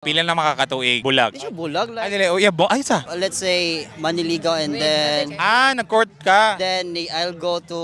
Pila na makakatuig bulag? Di siya bulag. Ay, Like, dili. Oh, yeah, ay sa. Let's say, maniligaw and then, Ah, nag-court ka. then I'll go to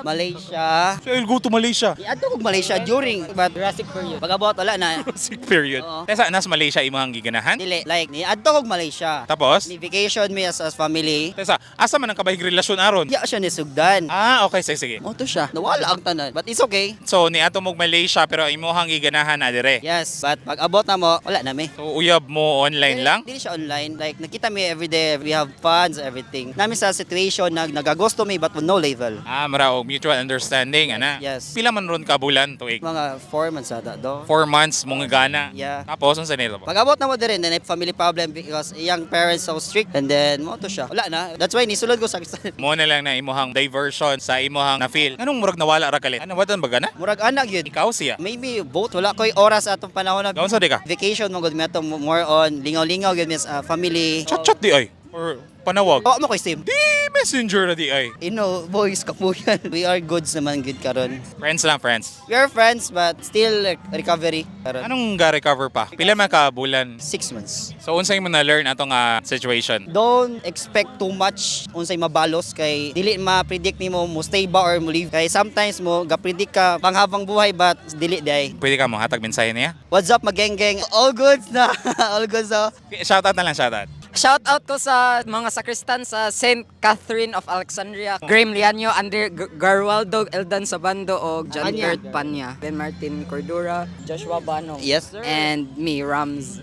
Malaysia. So, you'll go to Malaysia. Adto kog Malaysia during, but Jurassic period. pag-abot, wala na. Sick period. Oo. Tesa, nas Malaysia imong giganahan? Dili, like, ni adto kog Malaysia. Tapos? Ni vacation mi as family. Tesa, asa man ang kabahig relasyon aron? Diya siya ni sugdan. Ah, okay, sige, sige. Mo to siya. Nawala ang tanan. But it's okay. So, niadto mog Malaysia pero imuhang giganahan na dire. Yes, but pag abot na mo, wala na mi. So, uyab mo online lang? Dili siya online. Like, nakita mi everyday, we have funds, everything. Nami sa situation na nagagusto mi but with no label. Ah, mara og mutual understanding, ana. Yes. Pila man ron ka bulan tuig? Mga 4 months ata do. 4 months mong gana. Yeah. Tapos, unsa nila po? Pag abot na mo diri, then family problem because iyang parents so strict and then mo to siya. Wala na. That's why nisulod ko sa Mo na lang na imuhang diversion sa imuhang na feel. Anong murag nawala ra kalit? Ano watan ba gana? Murag anak yun. Ikaw siya. Maybe both, wala ko'y oras atong panahon na Gaon sa di ka? Vacation mo gud mi ato, more on lingaw-lingaw gud mi sa family. Chat-chat di ay. Or panawag. Oh, mo ko'y sim. Di messenger na di ay. You know, boys, kapuyan. We are goods naman good karon. Friends lang, friends. We are friends but still like, recovery karon. Anong ga-recover pa? Pila man ka bulan? 6 months. So unsay mo na learn atong situation? Don't expect too much unsay mabalos kay dili ma-predict nimo mo stay ba or mo leave. Kay sometimes mo ga-predict ka panghabang buhay but dili day. Pwede ka mo hatag mensahe niya? What's up, magengeng? All goods na. All goods na. Shout out na lang, shout out. Shout out ko sa mga sakristan sa St. Catherine of Alexandria, Graham Lianyo, Andre Garwaldo, Eldan Sabando, o John Panya. Kurt Panya, Ben Martin Cordura, Joshua Banong, Yes, sir. And me, Rams.